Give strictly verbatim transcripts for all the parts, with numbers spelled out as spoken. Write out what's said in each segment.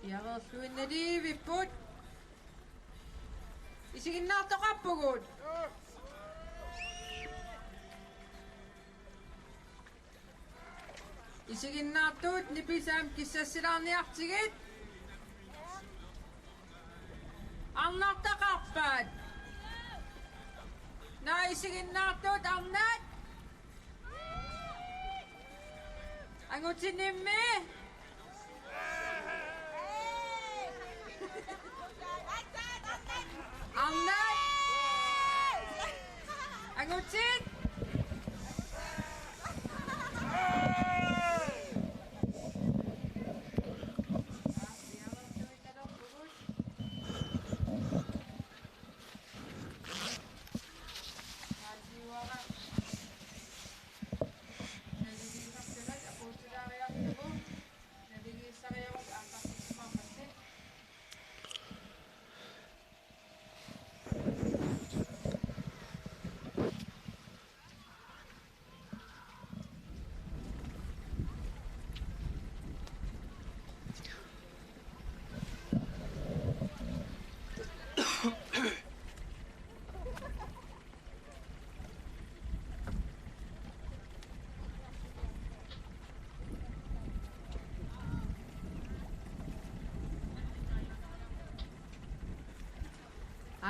Piareerluinnalivipput. Isiginnaartoqarpugut. Isiginnaartut nipisaamik kissassilaarniartigit. Arnartaqarpat. Naa isiginnaartut arnat. Angutinimmi. Arnat. Angutit.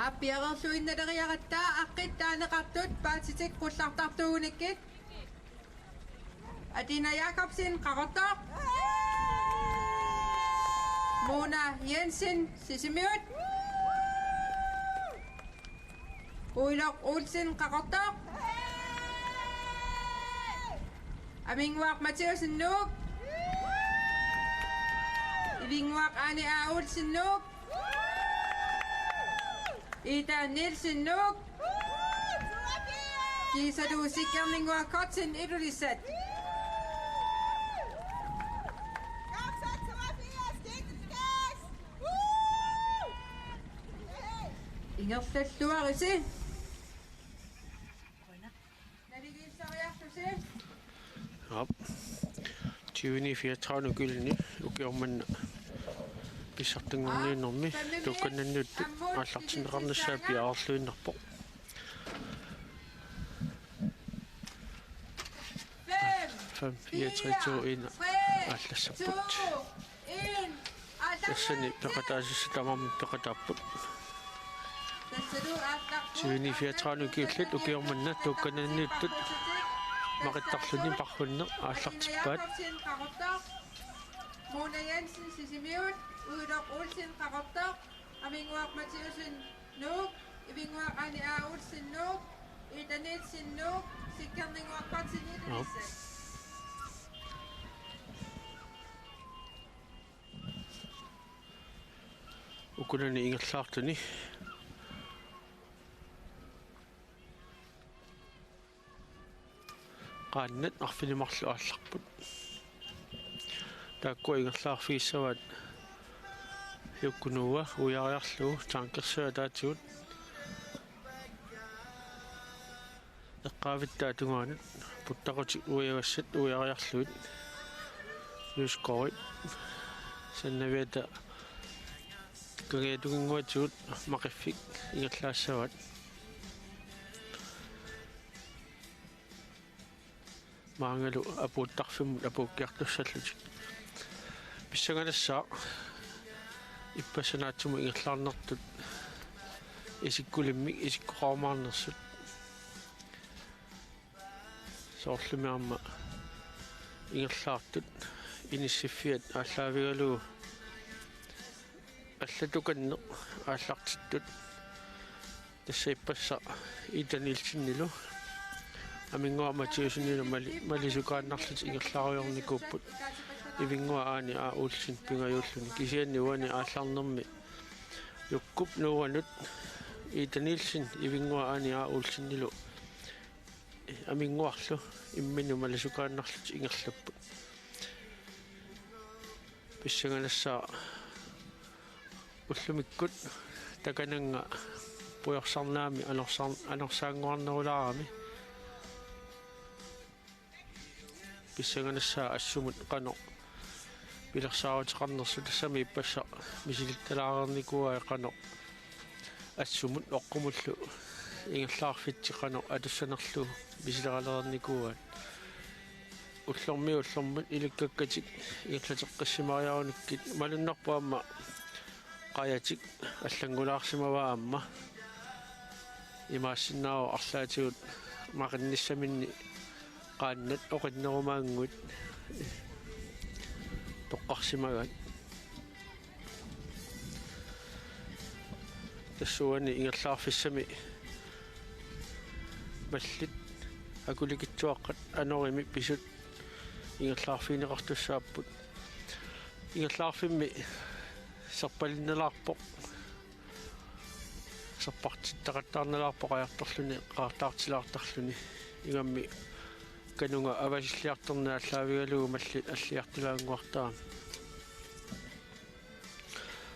Aap, piareerluinnaleriaratta aqqit taaneqartut paatitik qullartartuunikkit. Atina Jakobsen, Qaqortoq. Mona Jensen, Sisimiut. Uiloq Olsen, Qaqortoq. Aminnguaq Mathiassen, Nuuk. Ivinnguaq Ane A. Olsen, Nuuk. Ida Nielsen, Nuuk. Kiisalu Sikkerninnguaq Kotzen, Ilulissat. Ingerlalluarisi. Aap. Tyveni fireogtredive ukiulluni ukioq manna pissartanngorniunnermi tuukkananniittut aallartinneqarnissaa piareerluinnarpoq. Fem, fire, tre, to, en aallassapput. Tassani peqataasussat tamarmik peqataapput. Tyveni fireogtredive ukiullit ukioq manna tuukkananniittut maqittarluni parhunneq aallartippaat. Mona Jensen, Sisimiut, Uiloq Olsen, Qaqortoq, Aminnguaq Mathiassen, Nuuk, Ivinnguaq Ane A. Olsen, Nuuk, Ida Nielsen, Nuuk, Sikkerninnguaq Kotzen, Ilulissat. Ukunani ingerlaartuni qaannat arfineq-marluk aallarput. Taakkua ingerlaarfigissavaat Hiukkunuua uiariarlugu tankersui ataatigut. Eqqaavittaata tungaanut puttaqutik uiagassat uiariarlugit. Lyskoi. Sannaviata kangiatukinnguatigut Maqiffik ingerlaassavaat. Maangalu apuuttarfimmut apuukkiartussallutik. Pissanganassaaq ippassaq naatsumik ingerlaarnertut isikkulimmik isikkoqarumaarnersut. Soorlumi aamma ingerlaartut inissiffiat aallaavigalugu allatukanneq aallartittut. Tassa ippassaq Ida Nielsenilu Aminnguaq Mathiassenilu mali-, malisukaannarlutik ingerlaarujoornikuupput. Ivinnguaq Aani A. Olsen pingajuulluni. Kisianni uani aallarnermi Jukkup nuuanut Ida Nielsen Ivinnguaq Aani A. Olsenilu Aminnguarlu imminnut malisukaannarlutik ingerlapput. Pissanganassaaq ullumikkut takanannga pujorsarnermi anorsar-, anorsaannguarnerulaarami. Pissanganassaaq assumut qanoq pilersaaruteqarnersoq, tassami ippassaq misilittalaarnikuuai qanoq assumut oqqumullu ingerlaarfitsik qanoq atussanerlugu misileralernikuuaat. Ullormiit ullormut ilikkakkatik ingerlateqqissimariarunikkit malunnarpoq aamma qajatik allanngulaarsimavaat aamma. Imaassinnaavoq arlaatigut maqinnissaminni qaannat oqinnerumaannguit toqqarsimagaat. Tassa uani ingerlaarfissami mallit akulikitsuaqqat anorimi pisut ingerlaarfigineqartussaapput. Ingerlaarfimmi serpalinnalaarpoq, serpartittaqattaarnalaarpoq qajartorluni, qaartaartilaartarluni. Ingammik kanunga avasilliartorneq aallaavigalugu mallit alliartulaannguartarami.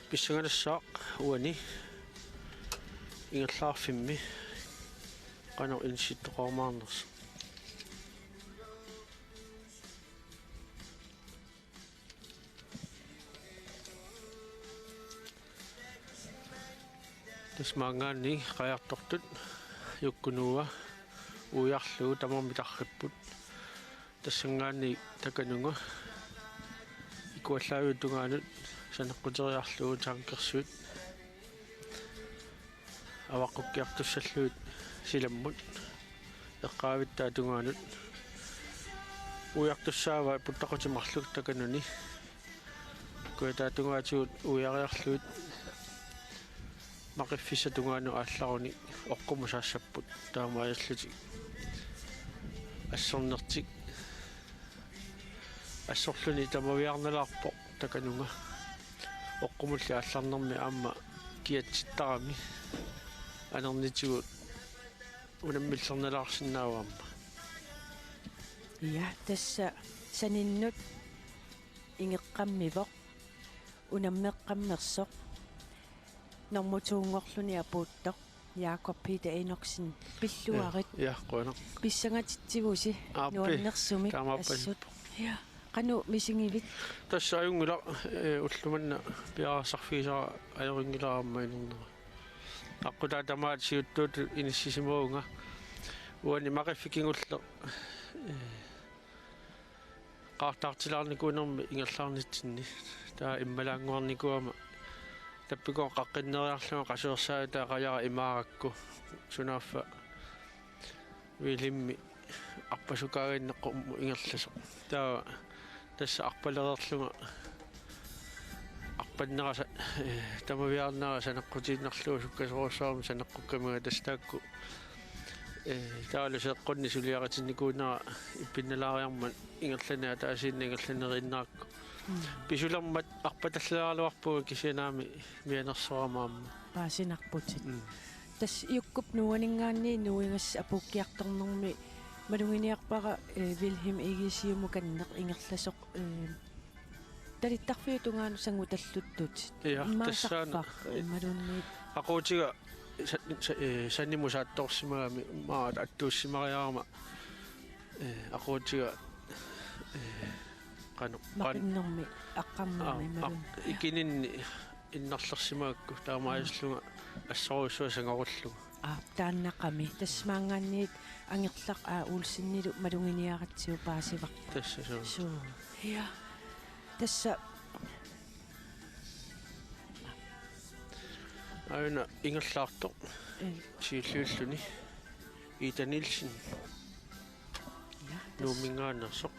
Pissanganassaaq uani ingerlaarfimmi qanoq inissittoqarumaarnersoq. Tassa maanngaanniit qajartortut Jukku Noah uiarlugu tamarmik tarripput. Tassanngaanniit takanunga ikuallaaviup tungaanut saneqquteriarlugu tankersuit avaqqukkiartussallugit silammut eqqaavittaata tungaanut uiartussaavaa puttaqutit marluk takanuni. Kujataatungaatigut uiariarlugit maqiffissap tungaanut aallaruni oqqumussaassapput taamaalillutik assornertik. Assorluni tamaviaarnalaarpoq takanunga. Oqqumulli aallarnermi aamma kiatsittarami anernitigut unammillernalaarsinnaavoq aamma. Ja, tassa saninnut ingeqqammivoq, unammeqqammersoq, normutuunngorluni apuuttoq, Jakob Peter Enoksen, pilluarit. Ja, ja, qujanaq. Pissangatitsivusi. Aappi, nuannersumik taamaappat assut. Ja. Qanoq misigivit? Tassa ajunngilaq, eh, ulloq manna piareersarfigisara ajorinngilara aamma inernera. Aqqutaa tamaat siuttuutut inissisimavunga. Uani maqiffik kingulleq, eh, qaartaartilaarnikuunermi ingerlaarnitsinni. Taava immalaannguarnikuugama tappikua qaqqinneriarlunga qasuersaavittaa qajara imaarakku. Sunaaffa Wilhelmi arpasukaaginnaq qummut ingerlasoq. Taava tassa arpalereerlunga arpannera sa-, eh, tamaviaarnera saneqqutiinnarlugu sukkasoorsuarmik saneqqukkamigama tassa taakku. Eh, taavalu seeqqunni suliaritinnikuunera ippinnalaariarmat ingerlaneq ataasiinnaq ingerlaneriinnarakku. Mm. Pisulermat arpatallalaaraluarpunga kisianni aamma mianersorama aamma. Paasinarputit. Mm. Tassa Jukkup Noahninngaanniit nuigassaq apuukkiartornermi maluginiarpara, eh, Wilhelm Egesiumukanneq ingerlasoq, eh, talittarfiup tungaanut sangutalluttut. Ja, immaqa tassaana, sarfaq, eh, imaluunniit. Aquutiga sa-, sa-, eh, sanimut saattoorsimagami maat attuussimariarama, eh, aquutiga, eh, qanoq, qan-, maqinnermi, aqqarnermi, aa, imaluunniit. Aq-, ikininni innarlersimagakku taamaasillunga assorujussuaq sangorullunga. Aa, taannaqami. Tassa maanngaanniit Angerlaq A. Olsenilu maluginiaratsigu paasivarput. Tassa suu. Suu. Ja. Tassa. Aajuna ingerlaartoq. Mm. Siulliulluni. Ida Nielsen. Ja, tassa. Nuumminngaanneersoq.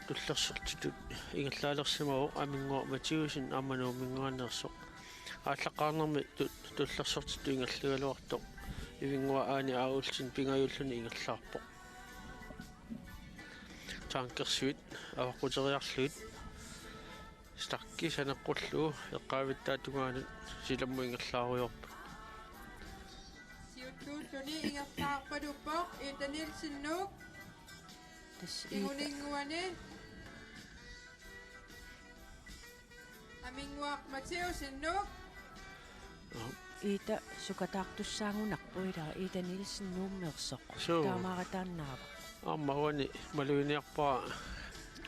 Tullersortitut ingerlaalersimavoq Aminnguaq Mathiussen aamma Nuumminngaanneersoq. Aallaqqaarnermi tu-, tullersortitut ingerlagaluartoq Ivinnguaq Aani A. Olsen pingajuulluni ingerlaarpoq. Tankersuit avaqquteriarlugit Starki saneqqullugu eqqaavittaata tungaanut silammut ingerlaarujoorput. Siuttuulluni ingerlaarpaluppoq Ida Nielsen Nuuk. Tassa Ida. Kinguninnguani Aminnguaq Mathiussen Nuuk. Ida sukataartussaagunarpoq, ila Ida Nielsen Nuummeersoq. Suu. Taamaarataannaavoq. Aamma uani maluginiarpara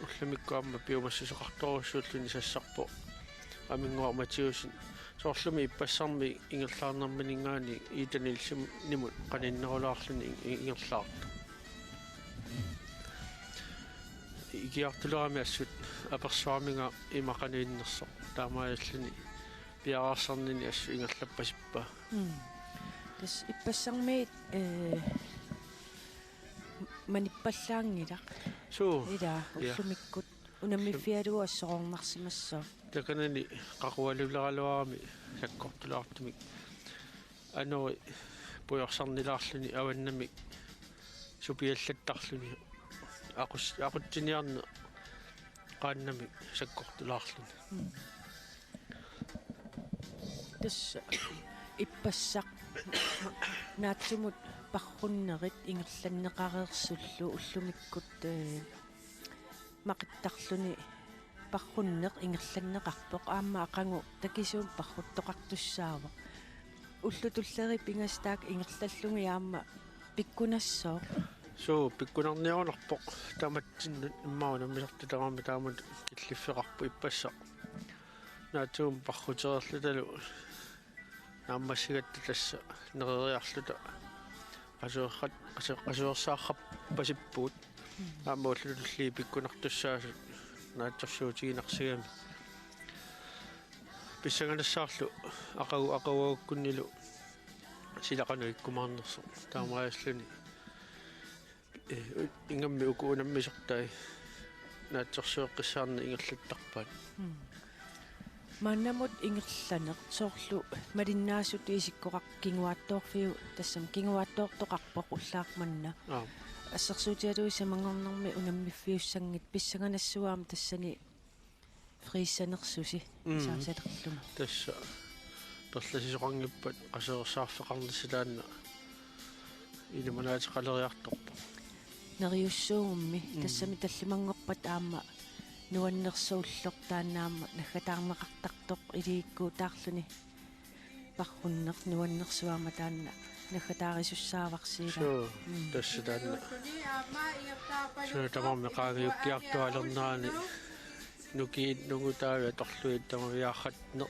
ullumikkut aamma piumassuseqartorujussuulluni sassarpoq Aminnguaq Mathiussen. Soorlumi ippassarmi ingerlaarnermininngaanniit Ida Nielsenimut qaninnerulaarluni ing-, ing-, ingerlaartoq. Ikiartulerami assut apersuarminnga ima qanoq innersoq. Taamaalilluni piareersarnini assut ingerlappasippaa. Mm. Tassa ippassarmiit, eh, manippallaanngilaq. Suu. Ila, ja, ullumikkut unammiffigalugu assorornarsimassaaq. Takanani qaqualuleraluarami sakkortulaartumik. Anori pujorsarnilaarluni avannamik supiallattarluni aqus-, aqutsiniarneq qaannamik sakkortulaarluni. Mm. Tassa ippassaq naatsumut parrunnerit ingerlanneqareersullu ullumikkut, eh, maqittarluni parrunneq ingerlanneqarpoq aamma aqagu takisuumik parruttoqartussaavoq. Ullut tulliit pingasut taakku ingerlallugit aamma pikkunassooq. Suu, pikkunarniarunarpoq tamatsinnut immaqa unammisartut tamarmik taamatut killiffeqarput ippassaq. Naatsumut parrutereerlutalu naammassigatta tassa nereriarluta qasuerrat-, qase-, qasuersaarpasippugut. Aamma ullut tulliit pikkunartussaasut naatsorsuutiginarsigami. Pissanganassaarlu aqagu-, aqaguagukkunnilu sila qanoq ikkumaarnersoq. Taamaalilluni, eh, u-, ingammik uku unammisortai naatsorsueqqissaarneq ingerlattarpaat. Mm. Maannamut ingerlaneq soorlu malinnaasutut isikkoqarpoq kinguaattoorfiup tassami kinguaattoortoqarpoq ullaaq manna. Aap. Assersuutigalugu sisamanngornermi unammiffiussanngitsoq pissanganassuaq aamma tassani freezenersusi. Mm. Saasalerlugu. Tassa perlasisoqanngippat qasuersaarfeqarnissaq taanna ilimanaateqaleriartorpoq. Neriussuugummi. Mm. Tassami tallimanngorpat aamma nuannersuullugu taanna aamma naggataarneqartartoq ilikkuutaarluni. Parrunneq nuannersuaq aamma taanna naggataarisussaavarsi ila. Suu, mm, tassa taanna. Suu, tamarmik qaangiukkiartuaalernerani nukiit nungutaavit atorlugit tamaviaarratsinni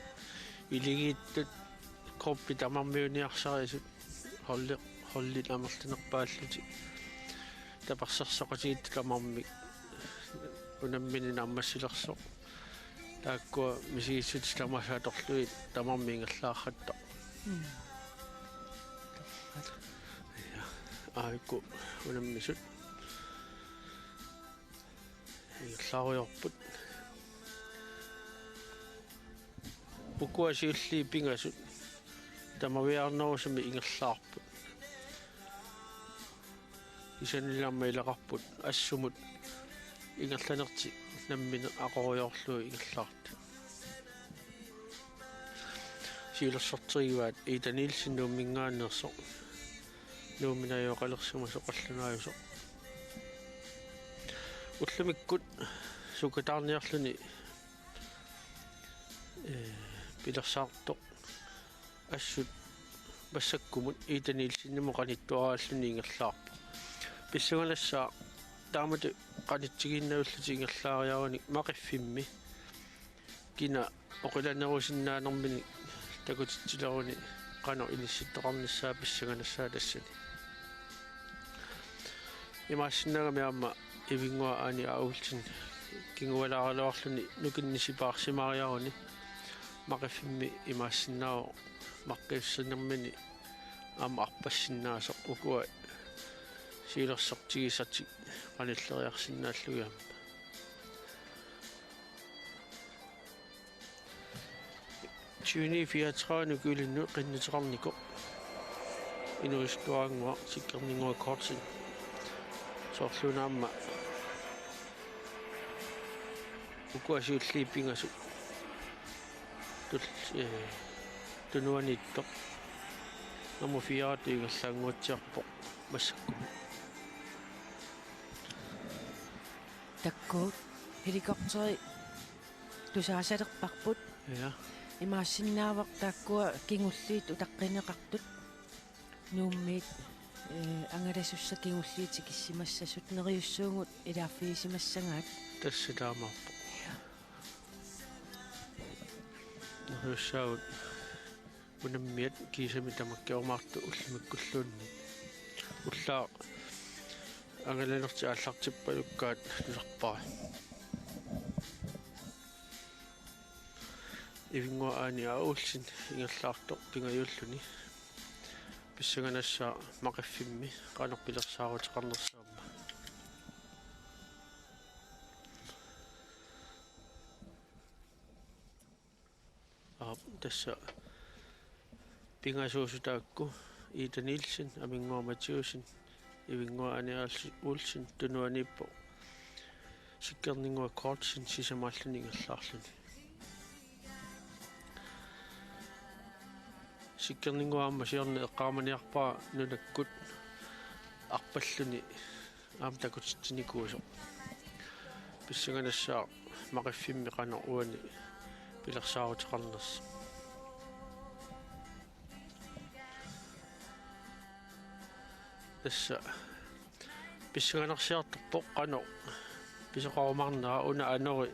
iligiittut gruppit tamarmiuniarsarisut holdi-, holdit amerlanerpaallutik. Tapersersoqatigiittut tamarmik unammineq naammassilersoq. Taakkua misigissutsit tamaasa atorlugit tamarmik ingerlaarrattoq. Mm. Ja, aajuku unammisut ingerlaarujoorput. Ukua siulliit pingasut tamaviaarnerusumik ingerlaarput. Kisiannili aamma ilaqarput assumut ingerlanertik nammineq aqorujoorlugit ingerlaartut. Siulersortigivaat Ida Nielsen Nuumminngaanneersoq. Nuummi najugaqalersimasoq qallunaajusoq. Ullumikkut sukkataarniarluni, eh, pilersaartoq assut massakkumut Ida Nielsenimut qanittuaraalluni ingerlaarpoq. Pissanganassaaq taamatut qanitsigiinnavillutik ingerlaariarunik Maqiffimmi kina oqilanerusinnaanermini takutitsileruni qanoq inissittoqarnissaa pissanganassaaq tassani. Imaassinnaagami aamma Ivinnguaq Aani Aulsen kingualaaraluarluni nukinnik sipaarsimaariaruni Maqiffimmi imaassinnaavoq Maqqiussinermini aamma arpassinnaasoq ukua siulersortigisatik qanilleriarsinnaallugit aamma. Tyveni fireogtredive ukiulinnut qinnuteqarnikoq inuusuttuarannguaq Sikkerninnguaq Kortsen. Soorluuna aamma ukua siulliit pingasut tul-, eh, tunuaniittoq nummer fire ingerlaannguatsiarpoq massakkut. Takuuk helikopteri tusaasalerparput. Ja. Imaassinnaavoq taakkua kingulliit utaqqineqartut Nuummiit Ee, angalasussat kingulliit tikissimassasut, neriussuugut ilaaffigisimassagaat. Tassa taamaappoq. Neriussaagut unammiat kiisami tamakkiumaartut ullumikkulluunniit. Ullaaq angalanertik aallartippalukkaat nusarpara. Ivinnguaq Aani A. Olsen ingerlaartoq pingajuulluni. Pissanganassaaq Maqiffimmi qanoq pilersaaruteqarnersoq aamma. Aap, tassa pingasuusut taakku: Ida Nielsen, Aminnguaq Mathiussen, Ivinnguaq Aani Olsen, Tunuaniippoq Sikkerninnguaq Kortsen sisamaalluni ingerlaarluni. Sikkerninnguaq aamma siorna eqqaamaniarpara nunakkut arpalluni aamma takutitsinikuusoq. Pissanganassaaq Maqiffimmi qanoq uani pilersaaruteqarnersoq. Tassa pissanganarsiartorpoq qanoq pisoqarumaarnera, una anori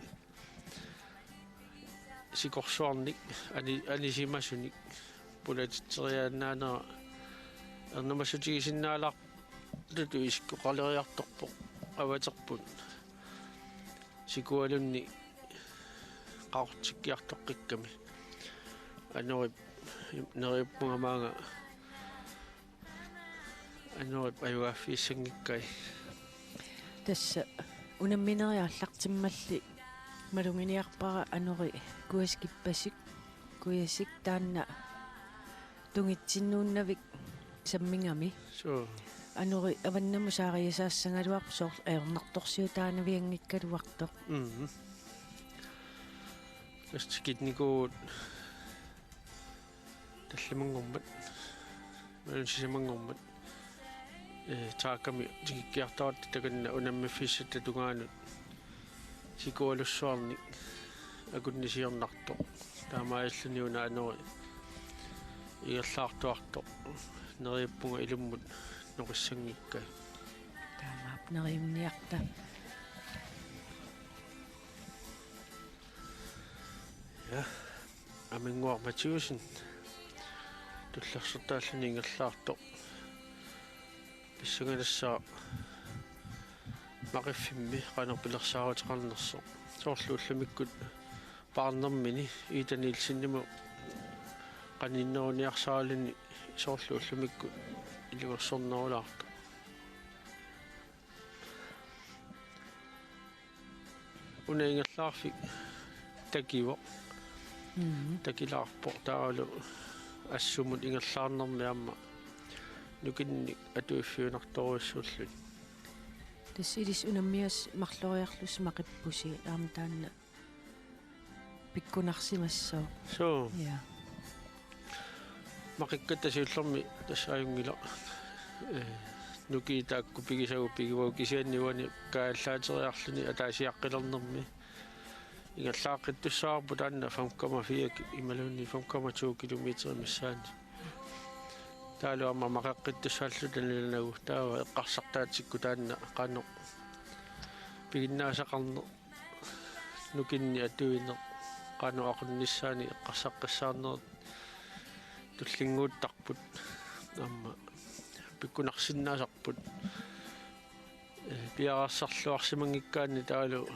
sikorsuarnik ani-, anisimasunik pulatitseriaannaanera ernumassutigisinnaalaalertutut isikkoqaleriartorpoq avaterput sikualunnik qaqortikkiartoqqikkami. Anorip neriuppunga maanga anorip ajugaaffigissanngikkai. Tassa unamminerit aallartimmalli maluginiarpara anori kujasik ippasik, kujasik taanna tungitsinnuunnavik sammingami. Suu. Anori avannamut saariasaassagaluarpoq, soorlu ajornartorsiutaanavianngikkaluartoq. Mhm. Tassa tikinnikuuvugut tallimanngormat, imaluunniit sisamanngormat, ee, taakami tikikkiartoratta takanna unammiffissatta tungaanut sikualussuarnik akunnisiornartoq. Taamaalilluni una anori ingerlaartuartoq neriuppunga ilummut noqissanngikkai. Taamaappoq, neriunniarta. Ja, Aminnguaq Mathiussen tullersortaalluni ingerlaartoq. Pissanganassaaq Maqiffimmi qanoq pilersaaruteqarnersoq. Soorlu ullumikkut paarnermini Ida Nielsenimut qaninneruniarsaraluni soorlu ullumikkut ilungersornerulaartoq. Una ingerlaarfik takivoq. Mhm. Takilaarpoq taavalu assumut ingerlaarnermi aamma nukinnik atuiffiunartorujussuulluni. Tassa ilissi unammigassi marloriarlusi maqippusi aamma taanna pikkunarsimassooq. Suu. Ja. Maqikkatta siullermik tassa ajunngilaq. Ee, nukiit taakku pigisagut pigivagut, kisianni uani kaajallaateriarluni ataasiaqqilernermi ingerlaaqqittussaavoq taanna fem komma fire ki-, imaluunniit fem komma to kilometer missaani. Taavalu aamma maqeqqittussaalluta nalunaagu, taava eqqarsartaatsikkut taanna qanoq piginnaasaqarneq, nukinnik atuineq, qanoq aqunnissaannik eqqarsaqqissaarnerit tullinnguuttarput aamma pikkunarsinnaasarput. Ee, piareersarluarsimanngikkaanni taavalu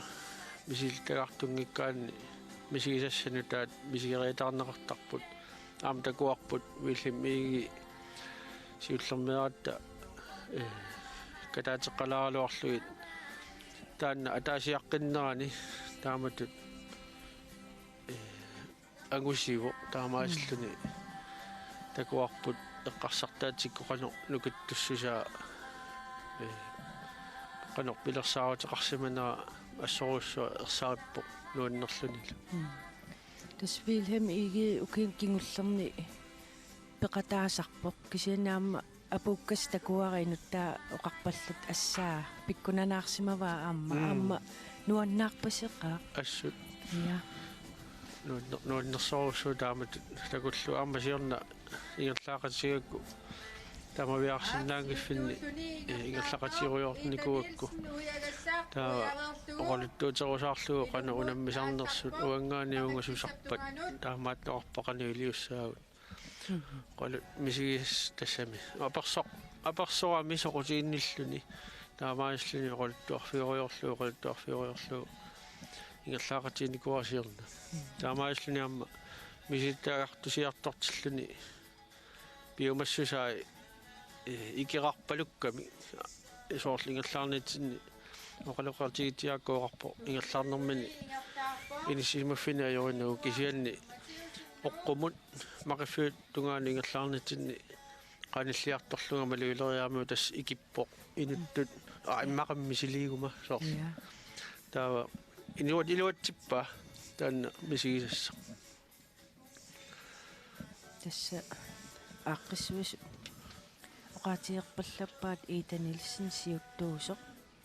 misilittagartunngikkaanni misigisassat nutaat misigeriataarneqartarput. Aamma takuarput Vilhelm Egede siullermeeratta, ee, kataateqqalaaraluarlugit taanna ataasiaqqinnerani taamatut, ee, angusivoq, taamaasilluni takuarput eqqarsartaatsikkut qanoq nukittussusaa, ee, qanoq pilersaaruteqarsimanera assorujussuaq ersarippoq nuannerlunilu. Mm. Tassa Vilhelm Egede ukiuni kingullerni peqataasarpoq, kisianni aamma apuukkassat takuarit inuttaa oqarpallat, assaa pikkunanaarsimavaa aamma. Mm. Aamma nuannaarpaseqaaq. Assut. Ja. Nuanner-, nuannersorujussuuvoq taamatut takullugu, aamma siorna ingerlaaqatigigakku tamaviaarsinnaanngiffinni, eh, ingerlaqatigerujoornikuugakku. Taava oqaluttuuterusaarlugu qanoq unammisarnersut uanngaanniit ungasusarpat taamaattoqarpoq qanoq iliussaagut. Oqalu-, misigisassat tassami. Apersoq-, apersorami soqutiginnilluni. Taamaasilluni oqaluttuarfigerujoorlugu, oqaluttuarfigerujoorlugu. Ingerlaaqatiginikuuara siorna. Taamaasilluni aamma misilittagaqartusiartortilluni piumassusai, eh, ikerarpalukkami. Soorlu ingerlaarnitsinni oqaloqatigiitsiaakku oqarpoq ingerlaarnermini inissisimaffinni ajorinagu kisianni oqqumut maqiffiup tungaanut ingerlaarnitsinni qanilliartorlunga malugileriaramiuk tassa ikippoq inuttut, aa, immaqa misiliiguma soorlu. Ja. Taava inuat iluatsippaa taanna misigisassaq. Tassa aaqqissuisoq oqaatigerpallappaat Ida Nielsen siuttuusoq.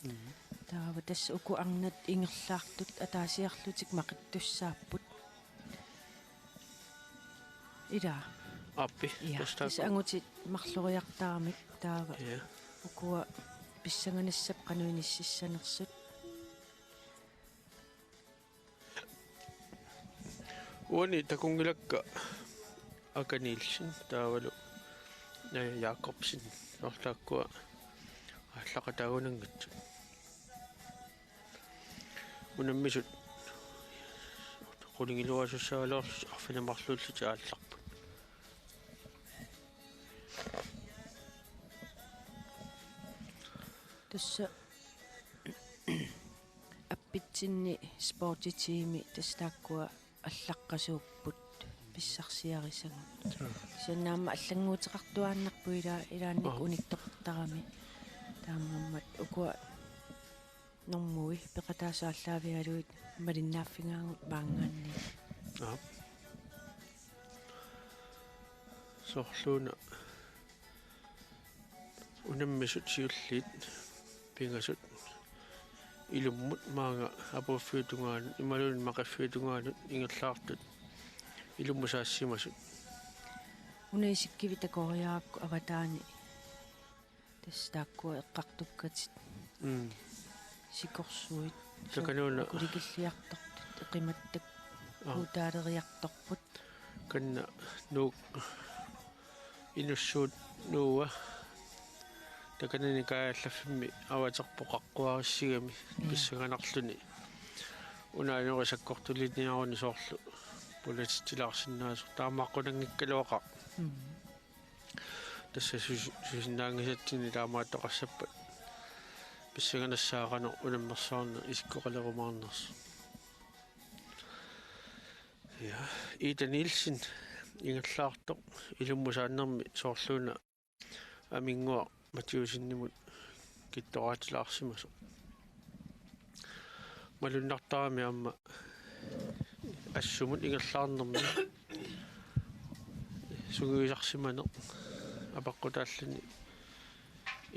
Mhm. Taava tassa uku arnat ingerlaartut ataasiarlutik maqittussaapput. Ilaa. Aappi. Ja, tassa taakku- angutit marloriartaramik taava. Ja. Ukua pissanganassap qanoq inississanersut. Uani takunngilakka Aka Nielsen taavalu, eh, Jakobsen, soorlu taakkua aallaqataagunanngitsut. Unammisut qulingiluaasussaaluarlutik arfineq-marluullutik aallarput. Tassa appitsinni sportiteami tassa taakkua allaqqasuupput pissarsiarisagut. Joo. Kisianni aamma allannguuteqartuaannarput ila-, ilaannik Aa. unittoqartarami. Taamaammat ukua normui peqataasut aallaavigalugit malinnaaffigaagut maanngaanniit. Aa. Soorluuna unammisut siulliit pingasut ilummut maanga apuuffiup tungaanut imaluunniit maqiffiup tungaanut ingerlaartut ilummut saassimasut. Una isikkivik takoriarakku avataani tassa taakkua eqqartukkatit. Mm. Sikorsuit. Takanuuna. Akulikilliartortut, eqimattak. Aa. Uutaaleriartorput. Kanna Nuuk inussuut Nuua. Takanani kaajallaffimmi avaterpoq qaqquarissigami. Ja. Pissanganarluni. Una anori sakkortuliniaruni soorlu pulatitsilaarsinnaasoq. Taamaaqqunanngikkaluaqaaq. Mm. Tassa sus-, susinnaanngisatsinni taamaattoqassappat pissanganassaaq qanoq unammersaarneq isikkoqalerumaarnersoq. Ja, Ida Nielsen ingerlaartoq ilummut saannermi soorluuna Aminnguaq Mathiussenimut kittoraatilaarsimasoq. Malunnartarami aamma assumut ingerlaarnermi sungiusarsimaneq apeqqutaalluni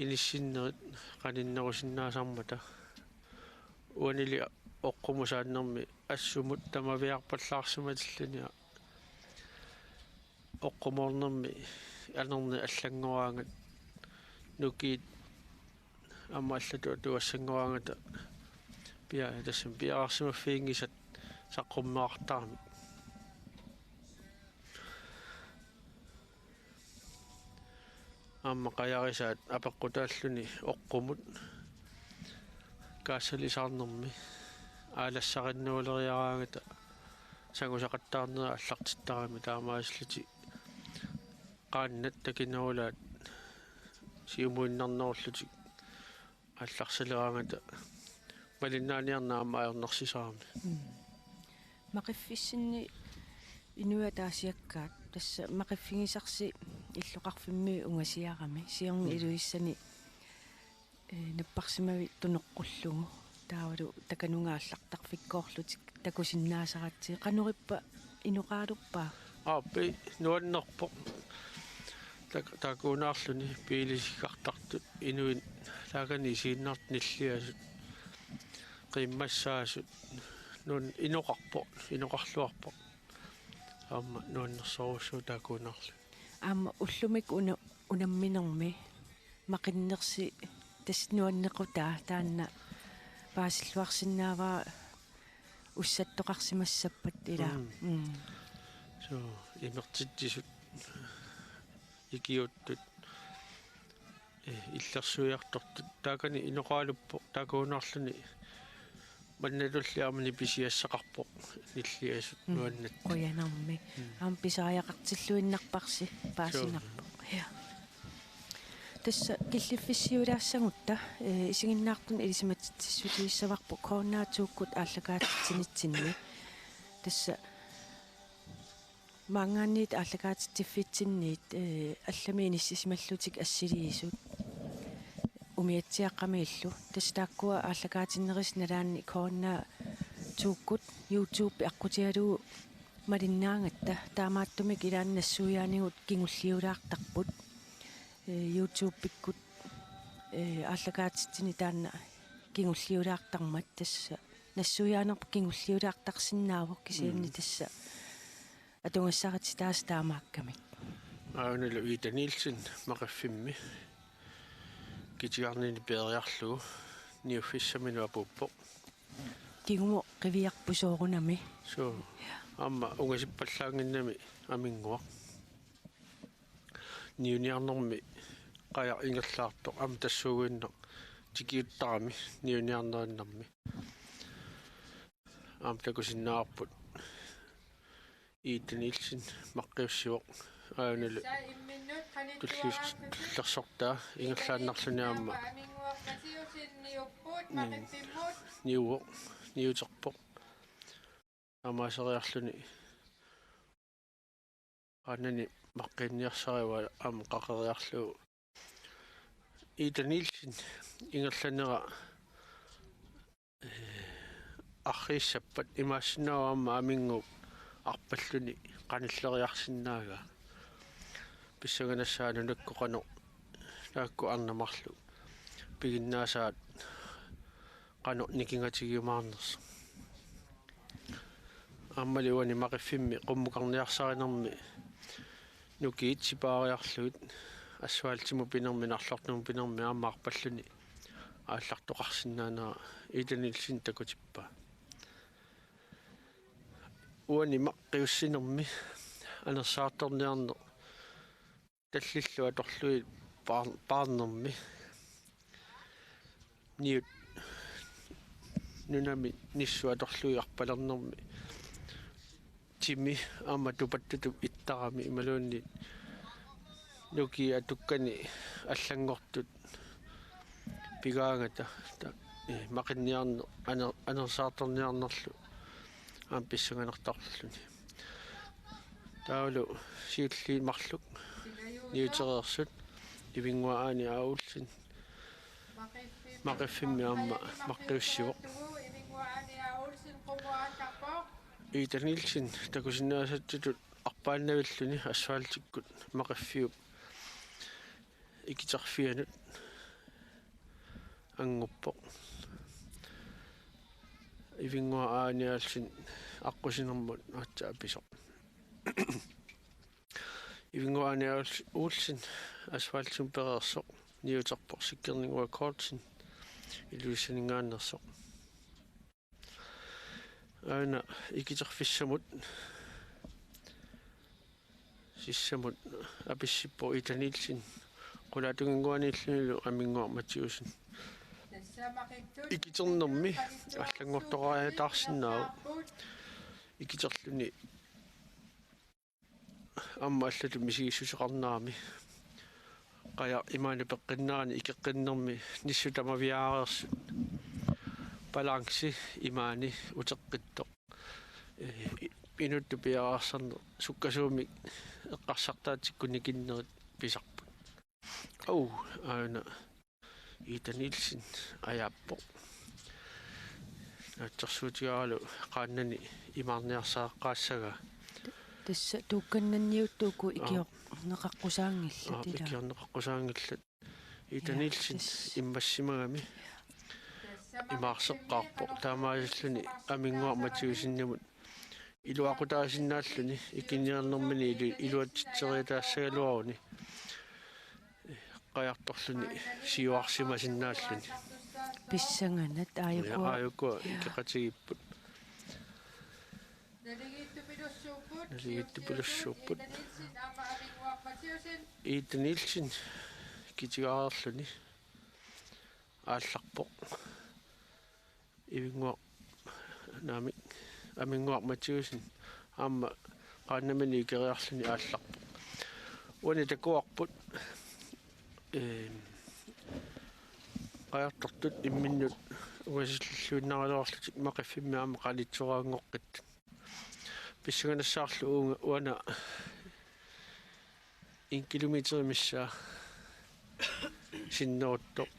inissinnerit qaninnerusinnaasarmata. Uanili oqqumut saannermi assumut tamaviaarpallaarsimatilluni oqqumoornermi anerni allanngoraangat nukiit aamma allatut atuassanngoraangata pia-, tassami piareersimaffiginngisat saqqummeqartaramik. Aamma qajarisaat apeqqutaalluni oqqumut kaassalisaarnermi aalassarinnuuleriaraangata sangusaqattaarnerit aallartittarami taamaasillutik qaannat takinerulaat siumuinnarnerullutik aallarsaleraangata malinnaaniarneq aamma ajornarsisarami. Mm. Maqiffissinni inuit ataasiakkaat tassa maqiffigisarsi illoqarfimmi ungasiarami siorna Mm. Ilulissani, eh, napparsimavit tunoqqullugu taavalu takanunga aallartarfikkoorlutik takusinnaasaratsigit qanorippa inoqaalerpa? Aappi nuannerpoq. Tak-, takuunaarluni biilisikkartartut inuit taakani isiginnaartut nilliasut. Qiimmassaasut. Nuan-, inoqarpoq, inoqarluarpoq. Aamma nuannersorujussuuvoq takuunaarluni. Aamma ullumikkut una unamminermi maqinnersi tassa nuannequtaa taanna paasilluarsinnaavara ussattoqarsimassappat ilaa. Mm. Mm. So, imertitsisut, ikiuuttut, eh, illersuiartortut. Taakani inoqaraluppoq, takuinnarluni manna tulliani aamma nipisiassaqarpoq, nilliasut. Mm. Nuannaat. Qujanarmi. Mm. Aamma pisariaqartilluinnarparsi paasinarpoq. Suu. Ja. Tassa killiffissiulaassagutta, eh, isiginnaartunut ilisimatitsissutigissavarput K N R to-kkut aallakaatitsinitsinni. Tassa maanngaanniit aallakaatitsiffitsinniit, eh, allamik inissisimallutik assiliisut umiatsiaqqamiillu. Tassa taakkua aallakaatinnerisa nalaanni K N R to-kkut YouTube aqqutigalugu malinnaagatta, taamaattumik ilaanni nassuiaanigut kingulliulaartarput. Eh, YouTube-ikkut, eh, aallakaatitsineq taanna kingulliulaartarmat, tassa nassuiaanerput kingulliulaartarsinnaavoq, kisianni. Mm. Tassa atugassarititaasa taamaakkamik. Aanalu Ida Nielsen Maqiffimmi kitigarnini peeriarlugu niuffissaminut apuuppoq. Kingumut qiviarput soorunami. Suu. Ja. Aamma ungasippallaannginnami Aminnguaq. Niuniarnermi qajaq ingerlaartoq aamma tassuuguinnaq tikiuttarami niuniarnerinnarmi. Aamma takusinnaavarput Ida Nielsen Maqqiussivoq, aanalu tullius-, tullersortaa ingerlaannarluni aamma. Ni-, niuvoq, niuterpoq. Taamaaseriarluni qaannani maqqiinniarsarivoq aamma qaqeriarlugu. Ida Nielsen ingerlanera, eh, arriissappat imaassinnaavoq aamma Aminnguup arpalluni qanilleriarsinnaagaa. Pissanganassaaq nunakku qanoq taakku arnat marluk piginnaasaat qanoq nikingatigiumaarnersoq. Aammali uani Maqiffimmi qummukarniarsarinermi nukiit sipaariarlugit asfaltimut pinermi, narlortumut pinermi aamma arpalluni aallartoqarsinnaanera Ida Nielsen takutippaa. Uani Maqqiussinermi anersaartorniarneq tallillu atorlugit paar-, paarnermi. Niut nunami nissut atorlugit arpalernermi. Timi aamma tupattutup ittarami imaluunniit nukiit atukkani allanngortut pigaangata ta-, eh, maqinniarneq aner-, anersaartorniarnerlu aamma pissanganartarluni. Taavalu siulliit marluk niutereersut Ivinnguaq Aani A. Olsen Maqiffimmi aamma Maqqiussivoq. Ida Nielsen takusinnaasatsitut arpaannavilluni asfaltikkut Maqiffiup ikiterfianut annguppoq. Ivinnguaq Aani A. Olsen aqqusinermut aatsaat pisoq. Ivinnguaq Aani A. Olsen asfaltimut pereersoq niuterpoq Sikkerninnguaq Kortsen Ilulissaninngaanneersoq. Aana ikiterfissamut sissamut apissippoq Ida Nielsen, qulaatunginnguaniillunilu Aminnguaq Mathiussen. Ikiternermi allanngortoqariataarsinnaavoq. Ikiterluni aamma allatut misigissuseqarnerami. Qajaq imaani peqqinnerani ikeqqinnermi nissut tamaviaareersut. Balanci imaani uteqqittoq. Ee, i-, inuttut piareersarneq sukkasuumik eqqarsartaatsikkut nikinnerit pisarput. Au, aana Ida Nielsen ajaappoq. Naatsorsuutigaaralu qaannani imaarniarsariaqaassagaa. Tassa tuukkannanniuttuuku. Aa. Ikiorneqaqqusaanngillat. Aa, ilaa. Ikiorneqaqqusaanngillat. Ida Nielsen immassimagami imaarseqqaarpoq. Taamaasilluni Aminnguaq Mathiussenimut iluaqutaasinnaalluni ikiniarnermini ilu-, iluatsitseriataassagaluaruni. qajartorluni siuarsimasinnaalluni. Pissanganaq. Ja, aajuku aajuku ikeqatigiipput. Naligiittupilussuupput. Ida Nielsen kitigaarluni aallarpoq. Ivinnguaq, naamik, Aminnguaq Mathiussen aamma qaannamini ikeriarluni aallarpoq. Uani takuarput, ee, qajartortut imminnut ungasilluinnaraluarlutik Maqiffimmi aamma qanitsoraanngoqqittoq. Pissanganassaarlu uunga uani en kilometer missaa sinneruttoq.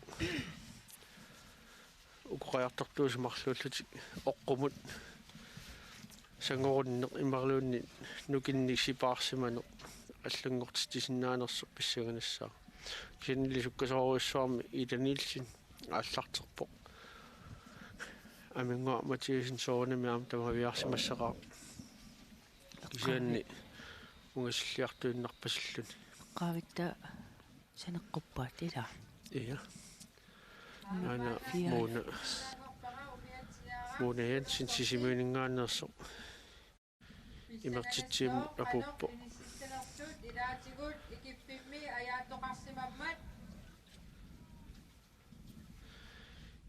Uku qajartortuusut marluullutik oqqumut sangorunneq imaluunniit nukinnik sipaarsimaneq allanngortitsisinnaanersoq pissanganassaaq. Kisiannili sukkasoorujussuarmik Ida Nielsen aallarterpoq. Aminnguaq Mathiussen soorunami aamma tamaviaarsimassaqaaq. Kisianni ungasilliartuinnarpasilluni. Qaavittaa saneqquppaat ilaa. Ja. Aana Mona, Mona Jensen Sisimiuninngaanneersoq imertitsivimmut apuuppoq.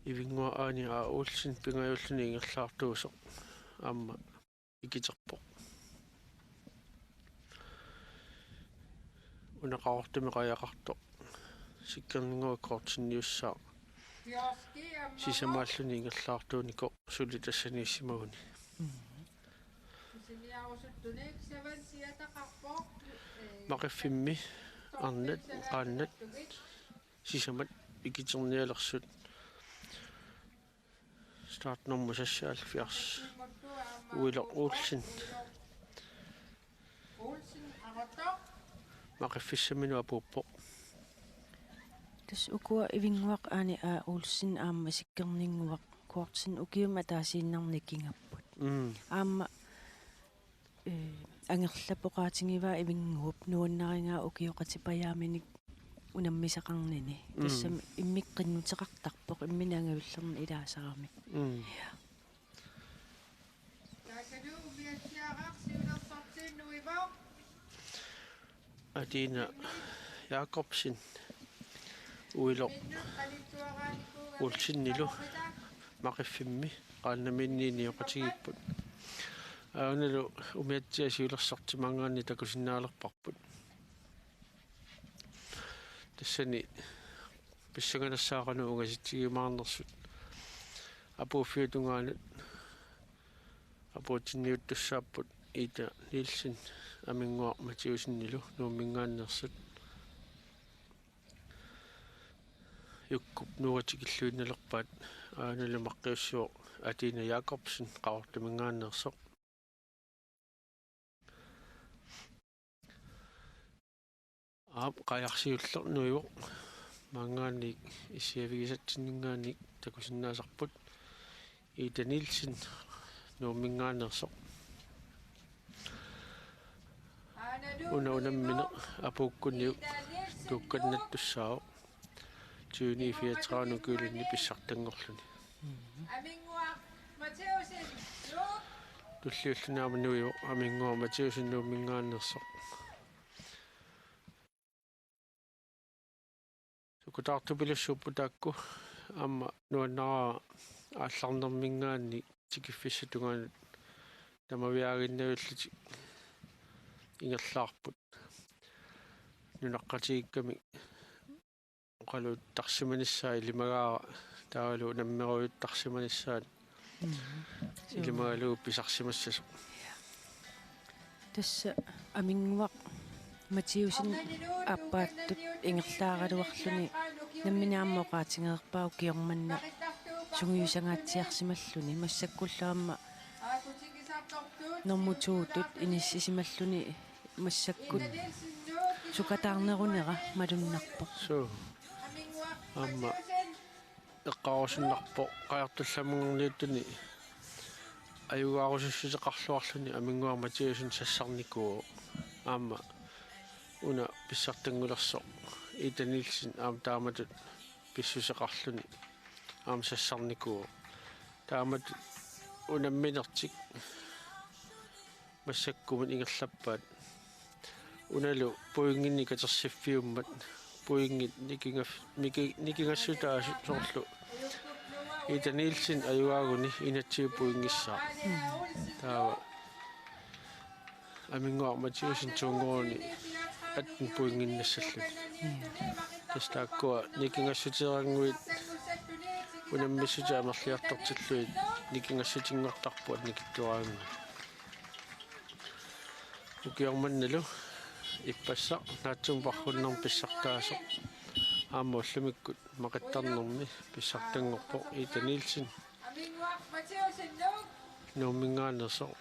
Ivinnguaq Aani A. Olsen pingajuulluni ingerlaartuusoq aamma ikiterpoq. Una Qaqortumi qajaqartoq Sikkerninnguaq kingornussaaq sisamaalluni ingerlaartuunikoq suli tassaniissimaguni. Maqiffimmi arnat qaannat sisamat ikiternialersut. Startnummer seksoghalvfjerds, Uiloq Olsen. Maqiffissaminut apuuppoq. Tassa ukua Ivinnguaq Aani A. Olsen aamma Sikkerninnguaq kingornussuup ukiumut ataasiinnarnik kingapput. Mm. Aamma ee, angerlappoq oqaatigivaa Ivinnguup nuannarigaa ukioqatipajaaminik unammisaqarnini. Mm. Tassami immikkut qinnuteqartarpoq imminut angajullerni ilaasarami. Mm. Atina Jakobsen, Uiloq Olsenilu Maqiffimmi qaannamiinniit nioqatigiipput. Aanalu umiatsiaq siulersortimaanngaanniit takusinnaalerparput. Tassani pissanganassaaq qanoq ungasitsigiumaarnersut. Apuuffiup tungaanut apuutinniuttussaapput Ida Nielsen Aminnguaq Mathiussenilu Nuumminngaanneersut. Jukkup nuua tikilluinnalerpaat, aanalu maqqiussivoq Atina Jakobsen Qaqortuminngaanneersoq. Aap, qajarsiulleq nuivoq. Maanngaanniit issiavigisatsinninngaanniit takusinnaasarput. Ida Nielsen Nuumminngaanneersoq. Una unammineq apuukkuniuk tuukkannattussaavoq. Tyveni fireogtredive ukiulinni pissartanngorluni. Aminnguaq Mathiussen, Nuuk. Tulliulluni aamma nuivoq Aminnguaq Mathiussen Nuumminngaanneersoq. Sukkutaartupilussuupput taakku, aamma nuannaraara aallarnerminngaanniit tikiffissap tungaanut tamaviaaginnarlutik ingerlaarput. Nunaqqatigiikkamik oqaluttarsimanissaat ilimagaara taavalu unammerujuttarsimanissaat. Mhm. Ilimagalugu pisarsimassasoq. Tassa Aminnguaq Mathiussen aappaattut ingerlaaraluarluni nammineq aamma oqaatigereerpaa ukioq manna sungiusangaatsiarsimalluni, massakkullu aamma normu to-tut inissisimalluni massakkut sukataarnerunera malunnarpoq. Suu. Aamma eqqaarusunnarpoq qajartullamunngorniuttuni ajugaarusussuseqarluarluni Aminnguaq Mathiussen sassarnikuuvoq. Aamma una pissartanngulersoq Ida Nielsen aamma taamatut pissuseqarluni aamma sassarnikuuvoq. Taamatut unamminertik massakkumut ingerlappaat. Unalu pointinik katersiffiummat, pointit nikinga-, niki-, nikingassutaasut soorlu Ida Nielsen ajugaaguni enogtyve pointissaaq. Taava Aminnguaq Mathiassen to hundrede atten pointinnassalluni. Tassa taakkua nikingassuteerannguit unammissutit amerliartortillugit nikingassutinngortarput annikitsuaraanni. Ukioq mannalu ippassaq naatsumik paarrunnermi pissartaasoq aamma ullumikkut maqittarnermi pissartanngorpoq Ida Nielsen Nuumminngaanneersoq.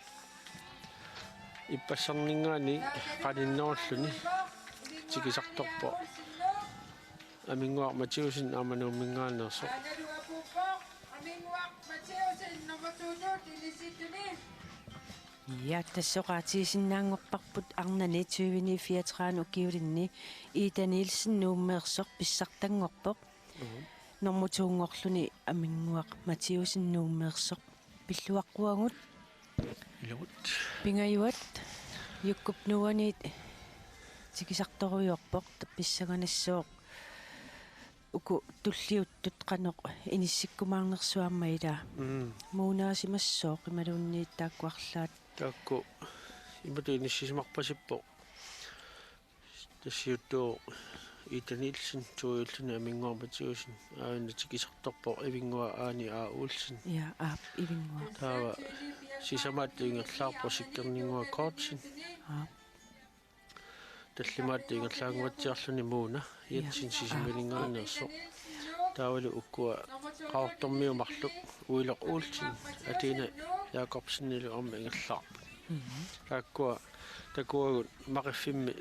Ippassarninngaanniit qaninnerulluni tikisartorpoq Aminnguaq Mathiassen aamma Nuumminngaanneersoq. Ja, tassa oqaatigisinnaanngorparput arnani tyveni fireogtredive ukiulinni Ida Nielsen Nuummeersoq pissartanngorpoq. Mhm. Nummer to-nngorluni Aminnguaq Mathiassen Nuummeersoq. Pilluaqquagut. Ilumut. Pingajuat Jukkup Nuaniit tikisartorujoorpoq pissanganassaaq uku tulliuttut qanoq inissikkumaarnersut aamma ilaa. Mm. Muunaasimassooq imaluunniit taakku arlaat. Taakku imatut inissisimarpasippoq. Tassa siuttuuvoq Ida Nielsen, toiulluni Aminnguaq Mathiassen, aajuna tikisartorpoq Ivinnguaq Aani A. Olsen. Ja, aap, Ivinnguaq. Taava sisamaattut ingerlaarput Sikkerninnguaq Kortsen. Aap. Tallimaattut ingerlaannguatsiarluni Muuna Jensen. Ja. Sisimiuninngaanneersoq. Taavalu ukua Qaqortormiut marluk Uiloq Olsen, Athena Jakobsenilu aamma ingerlaarput. Mhm. Taakkua takuagut Maqiffimmi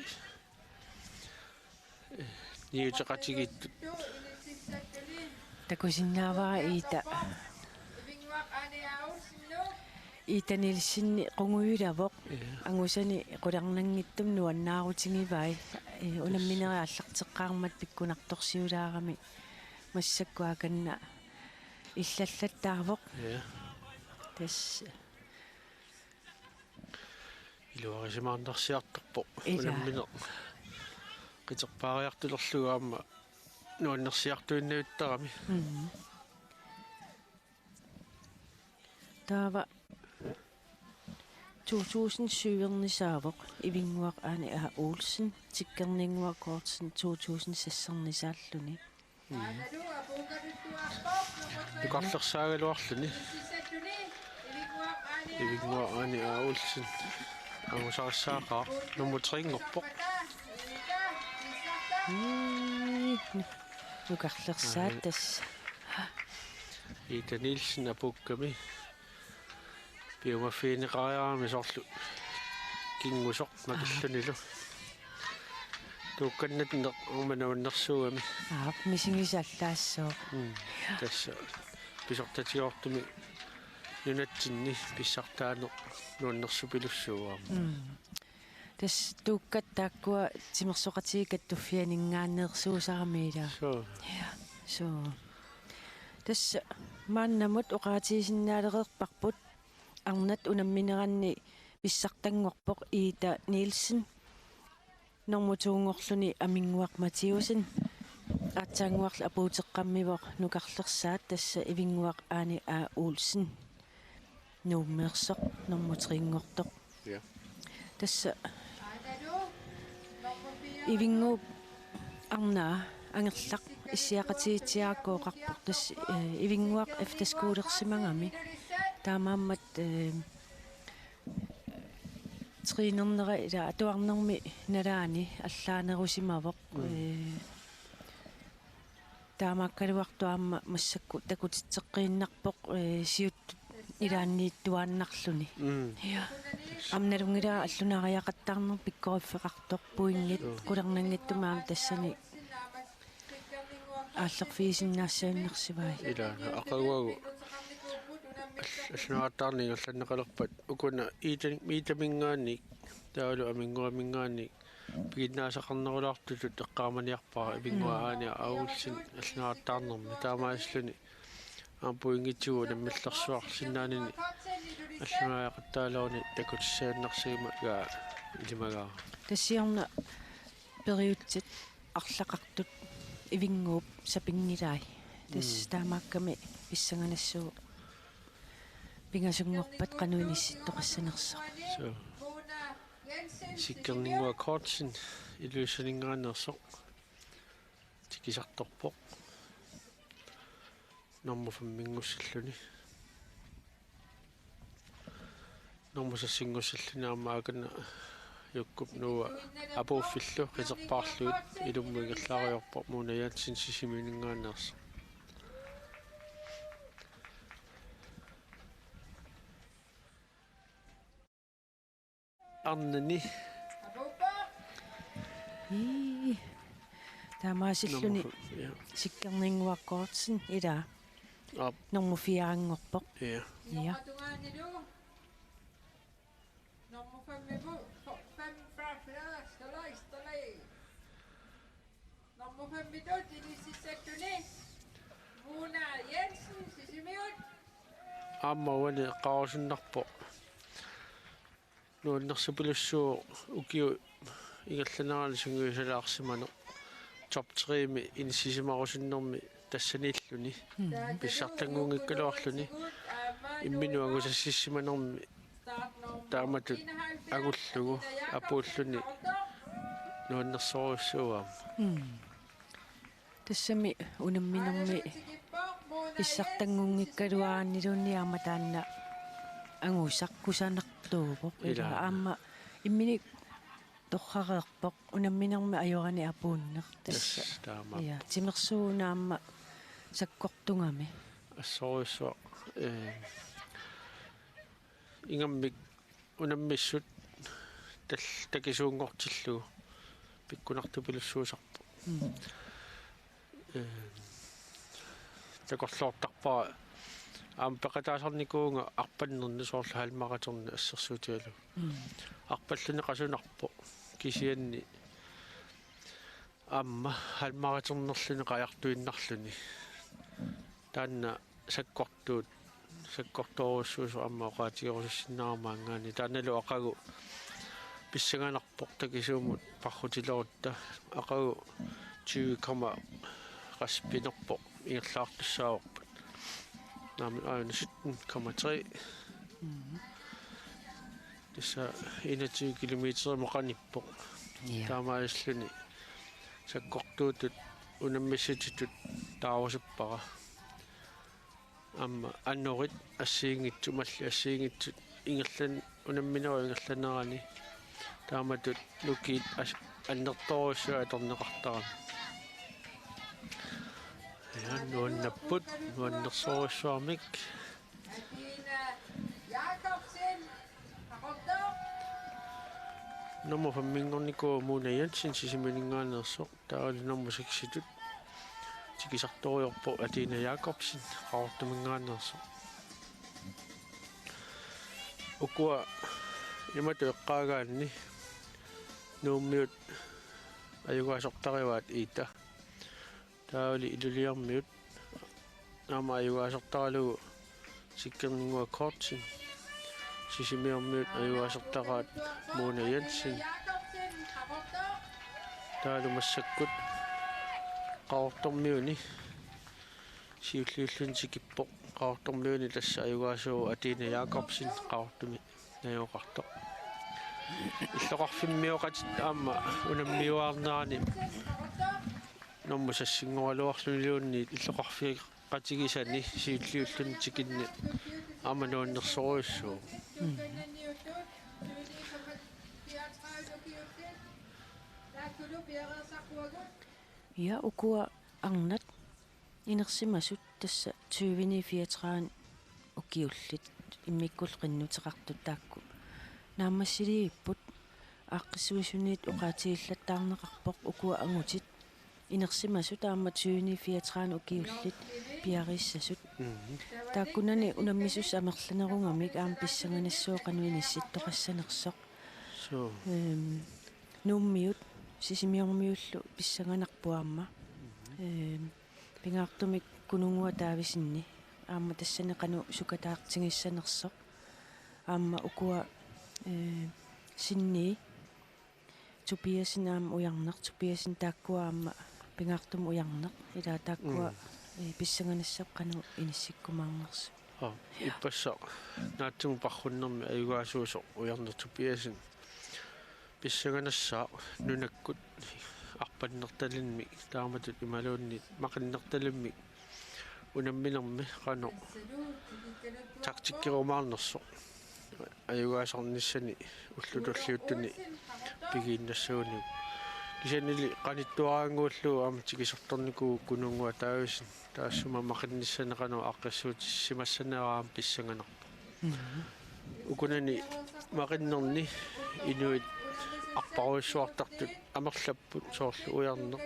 niuteqatigiittut. Takusinnaavara Ida. Ida Nielsen qungujulavoq. Ja. Angusani qularnanngitsumik nuannaarutigivai. Eh, unamminerit aallarteqqaarmat pikkunartorsiulaarami massakkut akanna illallattaavoq. Ja. Tassa. Iluarisimaarnarsiartorpoq. Ilaa. Unammineq qiterpaariartulerlugu aamma nuannersiartuinnavittarami. Mhm. Taava to tusind syv-ernisaavoq Ivinnguaq Aani A. Olsen, Sikkerninnguaq Kortsen to tusind seks-ernisaalluni. Mhm. Nukarlersaagaluarluni. Ivinnguaq Aani A. Olsen angusarissaaqaaq nummer tre-nngorpoq. Ii, nukarlersaat. Aani. Tassa. Ida Nielsen apuukkami. Piumaffigineqariarami soorlu kingusoq makillunilu. Tuukkannanneq aamma nuannersuugami. Aap, misigisat allaassooq. Mm. Tassa pisortatigoortumik nunatsinni pissartaaneq nuannersupilussuuvoq aamma. Mm. Tassa tuukkat taakkua timersoqatigiit kattuffianinngaanneersuusarami ilaa. Suu. Ja, suu. Tassa maannamut oqaatigisinnaalereerparput arnat unammineranni pissartanngorpoq Ida Nielsen, nummer to-nngorluni Aminnguaq Mathiassen, aatsaannguarlu apuuteqqammivoq nukarlersaat, tassa Ivinnguaq Aani A. Olsen. Nuummeersoq nummer tre-nngortoq. Ja. Tassa Ivinnguup arnaa Angerlaq issiaqatigiitsiarakku oqarpoq, tassa, eh, Ivinnguaq efterskolersimagami. Taamaammat, eh, trænerneq ilaa atuarnermi nalaani allaanerusimavoq. Mm. Eh, Taamaakkaluartoq aamma massakkut takutitseqqiinnarpoq, eh, siuttut ilaanniittuaannarluni. Mm. Ja. Aamma nalunngilara allunaariaqattaarneq pikkoriffeqartoq, pointit. Joo. Qularnanngitsumik aamma tassani aallerfigisinnaassagunarsimavai. Ilaana aqaguagu all-, allunaaqattaarneq ingerlanneqalerpat ukuna Iita-, Iitaminngaanniit taavalu Aminnguaminngaanniit piginnaasaqarnerulaartutut eqqaamaniarpara Ivinnguaq Aani Augustin allanaartaarnermi. Taamaasilluni aamma pointitsigut unammillersuarsinnaanini allanaariaqattaaleruni takutissiinnarsigama gaa ilimagaara. Tassiorna periutsit arlaqartut Ivinnguup sapinngilai. Tassa Mm. taamaakkami pissanganassuuvoq pingasunngorpat qanoq inissittoqassanersoq. So. Sikkerninnguaq Kortsen Ilulissaninngaanneersoq. Tikisartorpoq. Nummer femminngortilluni. Nummer seksinngortilluni aamma Aakana Jukkup Noah apuuffillu qiterpaarlugit ilummut ingerlaariarpoq Mona Jensen Sisimiuninngaanneersoq. Arnani. Ii. Taamaasilluni Nummer fem, ja. Sikkerninnguaq Kortsen ilaa. Aap. Nummer firenngorpoq. Ja. Ja. Nummer fem, fem, fem, fem, fem, Nummer femmitut inississalluni Mona Jensen, Sisimiut. Aamma uani eqqaarusunnarpoq. Nuannersupilussuuvoq ukiut ingerlanerani sungiusalaarsimaneq. Top tre-mi inissisimarusunnermi tassaniilluni. Mm. Pissartanngunngikkaluarluni. Imminut angusassissimanermi taamatut angullugu apuulluni nuannersorujussuuvoq aamma. Mm. Tassami unamminermi pissartanngunngikkaluaraanniluunniit aamma taanna angusaq kusanartuuvoq. Ilaa. Ilaa aamma imminut torrareerpoq unamminermi ajorani apuunneq tassa. Tassa taamaappoq. Ja, timersuunaamma sakkortugami. Assorujussuaq, eh, ingammik unammissut tal-, takisuunngortillugu pikkunartupilussuusarpoq. Mm. Eh, takorloortarpara aamma peqataasarnikuuvunga arpannerni soorlu halvmarathoni assersuutigalugu. Mm. Arpalluni qasunarpoq kisianni aamma halvmarathonerluni qajartuinnarluni. Taanna sakkortuut, sakkortoorujussuusoq aamma oqaatigerusussinnaagama aamma aamma. Taannalu aqagu pissanganarpoq takisuumut parrutilerutta aqagu tyve komma qassit pinerpoq ingerlaartussaavarput. Naamik aajuna sytten komma tre. Mhm. Tassa enogtyve kilometerimut qanippoq. Ja. Taamaasilluni sakkortuutut unammissutitut taarusuppara. Aamma anorit assigiinngitsut, mallit assigiinngitsut ingerlan-, unamminerup ingerlanerani taamatut nukiit as-, annertoorujussuit atorneqartarami. Ja, nuannapput, nuannersorujussuarmik. Nummer femminngornikuuvoq Mona Jensen Sisimiuninngaanneersoq, taavalu nummer seksitut tikisartorujoorpoq Athena Jacobsen Qaqortuminngaanneersoq. Ukua imatut eqqaagaanni Nuummiut ajugaasortarivaat Ida. Taavali Ilulissarmiut aamma ajugaasortaralugu Sikkerninnguaq Kortsen. Sisimiormiut ajugaasortaraat Mona Jensen. Taavalu massakkut Qaqortormiuni siulliulluni tikippoq. Qaqortormiuni tassa ajugaasuuvoq Athena Jacobsen Qaqortumi najugaqartoq. Illoqarfimmioqatit aamma unammiuaarnerani nummer seksinngorluarluniluunniit illoqarfeqatigisani siulliulluni tikinneq aamma nuannersorujussuuvoq. Mm. Ja, ukua arnat inersimasut tassa tyveni fireogtredive ukiullit immikkullu qinnuteqartut taakku naammassilivipput. Aaqqissuisuniit oqaatigillattaarneqarpoq ukua angutit inersimasut aamma tyveni fireogtredive ukiullit piariissasut. Mhm. Taakkunani unammisussat amerlanerugamik aamma pissanganassuuvoq qanoq inissittoqassanersoq. Suu. Ehm, Nuummiut Sisimiormiullu pissanganarpoq aamma. Ehm, pingaartumik Kununnguaq Daavidsenip aamma tassani qanoq sukataartigissanersoq. Aamma ukua, eh, Sinni Tobiassen aamma ujarneq, Tobiassen taakkua aamma pingaartumik ujarneq, ila taakkua, mm, eh, pissanganassap qanoq inissikkumaarnersut. Aa, ippassaq naatsumik parrunnermi ajugaasuusoq ujarneq Tobiassen pissanganassaaq nunakkut arpannertalimmik taamatut imaluunniit maqinnertalimmik unamminermi qanoq taktikkerumaarnersoq ajugaasarnissani ullut tulliuttuni pigiinnassaguniuk. Kisiannili qanittuaraannguullugu aamma tikisortornikuuvoq Kununnguaq Daavidsen taassuma maqinnissani qanoq aaqqissuutissimassanersoq aamma pissanganarpoq. Mhm. Ukunani maqinnerni inuit arparujussuartartut amerlapput soorlu ujarneq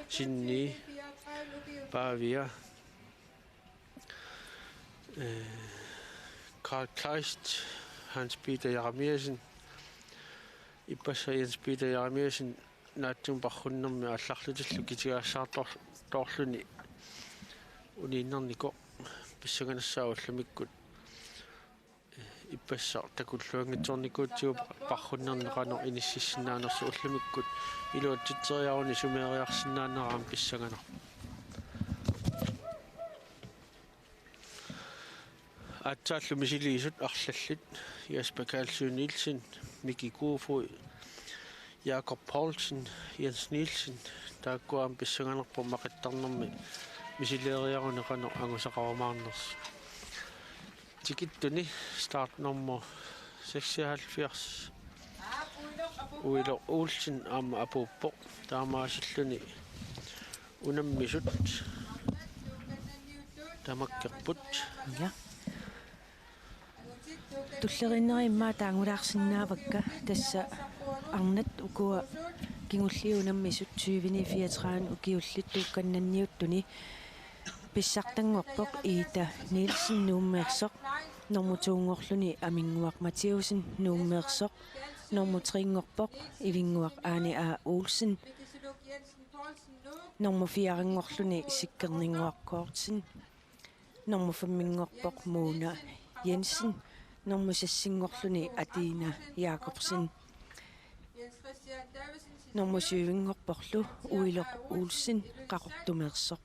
Sinni, Paavia, eh, Karl Kleist, Hans Peter Jeremiassen, ippassaq Jens Peter Jeremiassen naatsumik parrunnermi aallarlutillu kitigaassaartor-, toorluni uniinnarnikoq pissanganassaaq ullumikkut. Ippassaq takulluanngitsoornikuutsigu parrunnerni qanoq inississinnaanersoq ullumikkut iluatsitseriaruni sumeeriarsinnaanera aamma pissanganarpoq. Aatsaallu misiliisut arlallit Jesper Karlsson Nielsen, Miki Kofod, Jakob Poulsen, Jens Nielsen, taakkua aamma pissanganarpoq maqittarnermi misileeriaruni qanoq angusaqarumaarnersut. Tikittuni startnummer seksoghalvfjerds, Uiloq Olsen aamma apuuppoq, taamaasilluni unammisut tamakkerput. Ja. Tulleriinneri immaqa taangulaarsinnaavakka, tassa arnat ukua kingulliit unammisut tyveni fireogtredive ukiullit tuukkannanniuttuni pissartanngorpoq Ida Nielsen Nuummeersoq, nummer to-nngorluni Aminnguaq Mathiussen Nuummeersoq, nummer tre-nngorpoq Ivinnguaq Ane A. Olsen, nummer fire-nngorluni Sikkerninnguaq Kortsen, nummer fem-nngorpoq Mona Jensen, nummer seks-nngorluni Atina Jakobsen, nummer syv-nngorporlu Uiloq Olsen Qaqortumeersoq.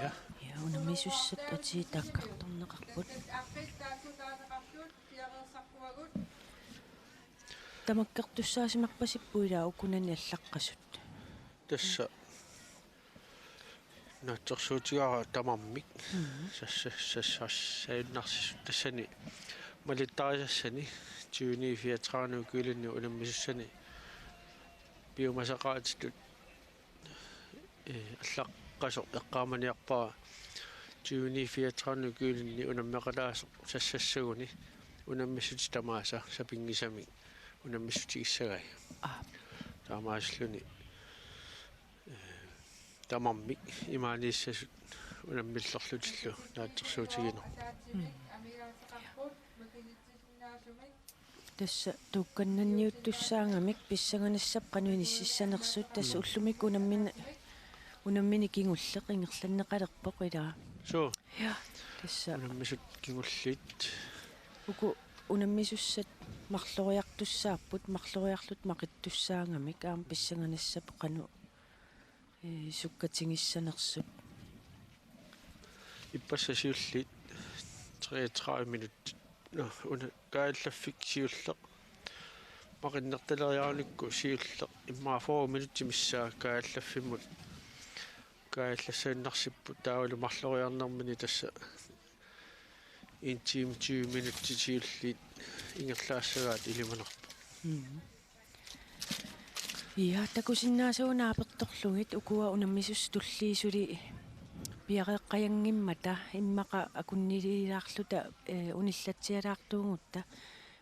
Ja. Ja, unammisussat atii taakkartorneqarput. Tamakkertussaasimarpasipput ila ukunani allaqqasut. Tassa naatsorsuutigaara tamarmik. Mhm. Sassa-, sassa-, sajunnarsisut tassani malittarisassani tyveni fireogtredive ukiulinni unammisussani piumasaqaatitut, eh, allaqqasoq eqqaamaniarpara tyveni fireogtredive ukiulinni unammeqataasoq sassassaguni unammissutit tamaasa sapinngisamik unammissutigissagaat. Aa. Taamaasilluni, eh, tamarmik imaaniissasut unammillerlutillu naatsorsuutigineq. Mm. Tassa tuukkannanniuttussaagamik pissanganassap qanoq inississanersut, tassa, mm, ullumikkut unammin-, unammineq kingulleq ingerlanneqalerpoq ilaa. Suu. Ja, tassa. Unammisut kingulliit. Uku unammisussat marloriartussaapput, marloriarlutik maqittussaagamik aamma pissanganassap qanoq, eh, sukkatigissanersut. Ippassaq siulliit treogtredive minutsit. Nå, una kaajallaffik siulleq. Maqinnertaleriarunikku siulleq. Immaqa fyrre minutsit missaat kaajalaffimmut. Kaajallassannarsipput taavalu marloriarnermini tassa en time tyve minutsit siulliit ingerlaassagaat ilimanarpoq. Mm. Ja, takusinnaasagut naapertorlugit ukua unammisussat tulliit suli piareeqqajanngimmata immaqa akunniliilaarluta, eh, unillatsialaartuugutta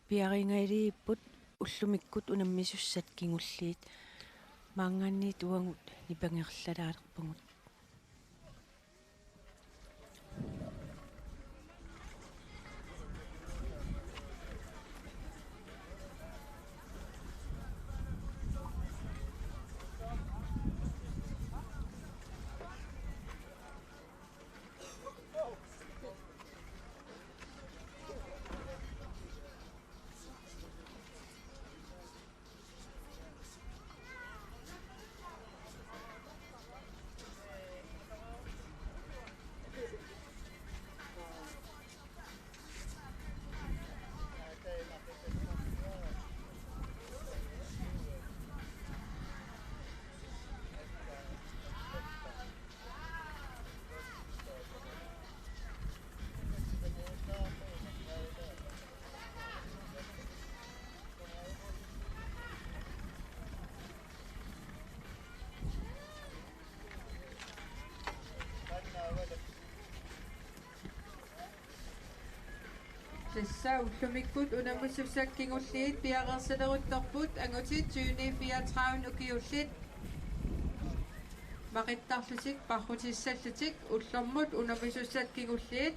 piareeqqajaliipput ullumikkut unammisussat kingulliit maanngaanniit uagut nipangerlalaalerpugut. Tassa ullumikkut unammisussat kingulliit piareersaleruttorput angutit tyveni fireogtredive ukiullit maqittarlutik parrutissallutik ullormut unammisussat kingulliit